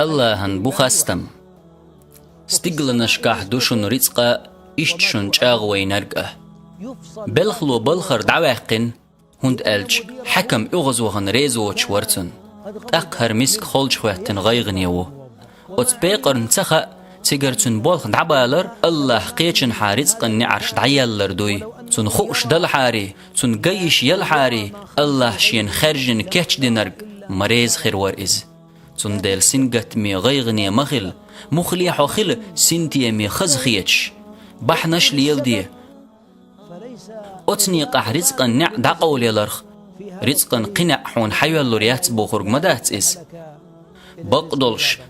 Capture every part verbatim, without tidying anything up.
Аллахӏан бу хастам. Стигланашкахь ду шун рицкъа, иштта шун чӏагӏвайнарг а. Белхало балхара дӏаваьккхина, хӏунда аьлча хьаькам оьгӏазвахана реза воцуш вара цунна. Тӏаккха хӏара миска холчу хӏоьттина гӏайгӏане ву. Оцу пекъарна ца хаьа, цигара цуьнан болх дӏабалар, Аллахӏ кхечанхьа рицкъан неӏарш дӏаеллар дуй. Цунна хууш далахьарий, цунна ган йиш ялахьарий, Аллахӏ шена хаьржина кечдинарг ма реза хир вара иза. Цундела сингаттаме, гӏайгӏане ма хила, муххале хьо хила синтеме, хаза хеташ. Бахьанаш леладе. Оцу некъахь рицкъан неӏ дӏакъовлаяларх, рицкъан кхин неӏ хьуна хьайоьллур яц бохург ма дац иза. Бакъдолуш,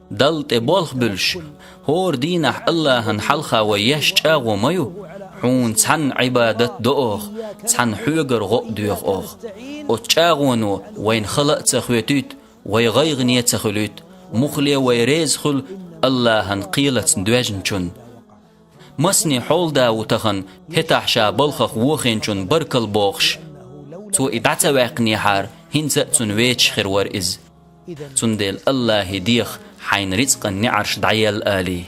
Далла тӏе болх буьллуш, хӏора дийнахь Аллахӏан хьалха вай еш чӏагӏо ма ю: хьуна цхьанна Ӏибадат до оха, цхьанна хьоьгара гӏо а доьху оха. Оцу чӏагӏоно вайна хала а ца хьоьтуьйту, вай гӏайгӏане а ца хуьлуьйту, муххале вай реза хуьлу Аллахӏан кхелаца доьжначунна. Масане хьолада ву тахана хӏетахь ша балхах вохийначунна баркалла бохуш. Цо и дӏа ца ваьккхинехьара, хӏинца а цунна вехаш хир вара иза. Цундела Аллахӏе деха хьайна рицкъан неӏарш дӏаелла алий.